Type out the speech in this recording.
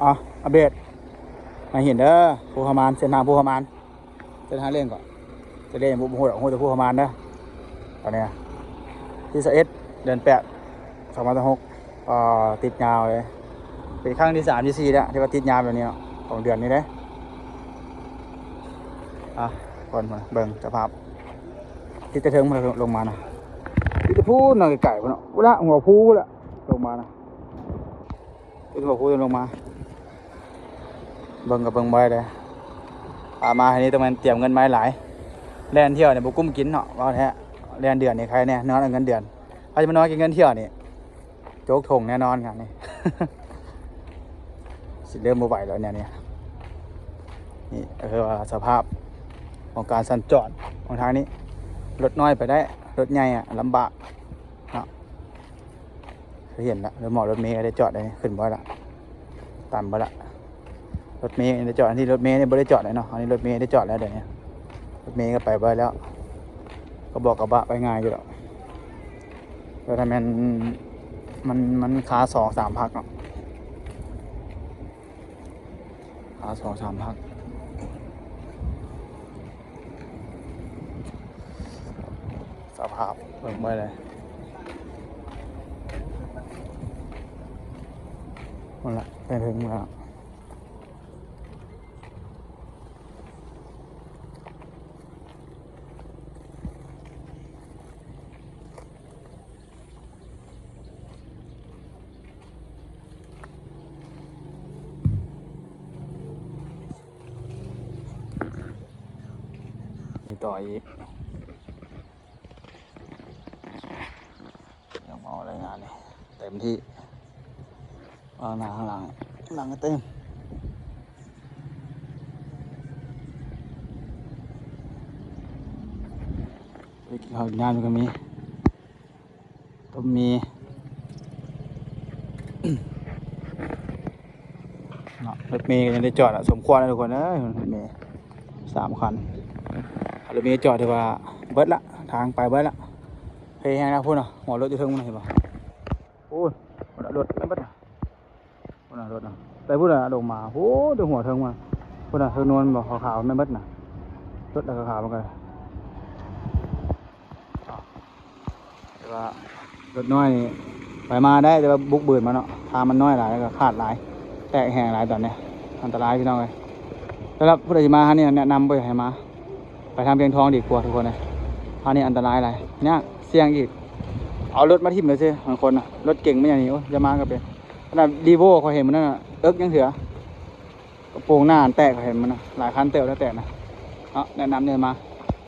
ເອົາ ອັບເດດໃຫ້ເຫັນເດີ ພູຂະມານ ເສັ້ນທາງພູຂະມານ ເສັ້ນທາງເລ່ນກໍຈະເລ່ນ ບໍ່ ບໍ່ຮູ້ດອກ ຮູ້ແຕ່ພູຂະມານເດີ. ຕອນນີ້ນະ ທີຊາວເອັດ ເດືອນແປດ ສອງພັນຊາວຫົກ ເອີ ຕິດຍາວເລີຍ ເປັນຄັ້ງທີສາມທີສີ່ແລ້ວທີ່ວ່າຕິດຍາວແບບນີ້ເນາະ ຂອງເດືອນນີ້ເດ້. ອ່ະ ກ່ອນ ເບິ່ງສະພາບ ຕິດແຕ່ເທິງພຸ້ນລະ ລົງມານະ ຕິດແຕ່ພຸ້ນນະ ໄກໆພຸ້ນເນາະ ພຸ້ນລະ ຫົວພູພຸ້ນລະ ລົງມານະ ຕິດຫົວພູຈົນລົງມາ ເບິ່ງກໍເບິ່ງບໍ່ໄດ້ເດ້. ອາ ມາໃຫ້ນີ້ຕ້ອງແມ່ນຕຽມເງິນມາຫຼາຍ ແລ່ນທ່ຽວນີ້ບໍ່ກຸ້ມກິນເນາະ ເວົ້າແທ້ ແລ່ນເດືອນນີ້ໃຄແດ່ ນອນເອົາເງິນເດືອນ ໃຜຈະມານອນກິນເງິນທ່ຽວນີ້ ໂຈກຖົງແນ່ນອນງານນີ້ ຊິເລີ່ມບໍ່ໄຫວແລ້ວແນວນີ້. ນີ້ຄືວ່າສະພາບຂອງການສັນຈອນຂອງທາງນີ້ ລົດນ້ອຍໄປໄດ້ ລົດໃຫຍ່ອະລຳບາກເນາະ. ຄືເຫັນລະ ລົດໝໍລົດເມກໍໄດ້ຈອດໄດ້ ຂຶ້ນບໍ່ໄດ້ລະ ຕັນບໍ່ລະ. ລົດເມໄດ້ຈອດ ອັນນີ້ລົດເມນີ້ບໍ່ໄດ້ຈອດແລ້ວເນາະ ອັນນີ້ລົດເມໄດ້ຈອດແລ້ວ ດຽວນີ້ລົດເມກໍໄປບໍ່ໄດ້ແລ້ວ ກະບອກກະບະໄປງ່າຍຢູ່ດອກ. ແຕ່ຖ້າແມ່ນ ມັນ ມັນຄາສອງສາມພັກເນາະ ຄາສອງສາມພັກ. ສະພາບເບິ່ງໄວ້ເລີຍ ພຸ້ນລະ ໄປເຖິງແລ້ວ. ມີຕໍ່ອີກ ຍັງເອົາແຮງງານນີ້ເຕັມທີ່ ເອົາໜ້າຂ້າງຫຼັງ ຫຼັງກໍເຕັມ ໄປກິນເຂົ້າກິນນ້ຳກໍມີ. ລົດເມເນາະ ລົດເມກໍຍັງໄດ້ຈອດລະ ສົມຄວນລະທຸກຄົນເອີຍ ລົດເມສາມຄັນ ຖ້າລົດເມຈອດຖືວ່າເບິດລະ ທາງໄປເບິດລະ ເພແຮງລະ. ພຸ້ນນະ ຫົວລົດຢູ່ເທິງພຸ້ນນະ ເຫັນບໍ່ ໂອ້ຍ ພຸ້ນນະ ລົດແມ່ນເບິດນະ. ພຸ້ນນະລົດນະ ໄປພຸ້ນນະ ລົງມາ ໂອ້ ແຕ່ຫົວເທິງພຸ້ນນະ ພຸ້ນນະ ເທິງນວນບໍ່ ຂາວໆ ແມ່ນເບິດນະ ລົດລະຂາວໆ ມັນກໍ ແຕ່ວ່າລົດນ້ອຍນີ້ໄປມາໄດ້ ແຕ່ວ່າບຸກບືນມາເນາະ ທາງມັນນ້ອຍຫຼາຍ ແລ້ວກໍຄາດຫຼາຍ ແຕກແຮງຫຼາຍຕອນນີ້ ອັນຕະລາຍພີ່ນ້ອງເອີຍ. ສຳລັບຜູ້ໃດຊິມາທາງນີ້ ແນະນຳບໍ່ຢາກໃຫ້ມາ ໄປທາງວຽງທອງດີກວ່າທຸກຄົນເອີຍ ທາງນີ້ອັນຕະລາຍຫຼາຍ ຍາກ ສ່ຽງອີກ ເອົາລົດມາຖິ້ມເລີຍເຊີ ບາງຄົນນະ ລົດເກັງມາຫຍັງນີ້ ໂອ້ຍ ຢ່າມາກໍເປັນ. ຂະໜາດ Revo ຂ້ອຍເຫັນມື້ນັ້ນນະ ເອິກຍັງເຖືອ ກະໂປງໜ້າແຕກ ຂ້ອຍເຫັນມື້ນັ້ນນະ ຫຼາຍຄັນເຕີບແລ້ວແຕກນະ ເນາະ. ແນະນຳເດີມາ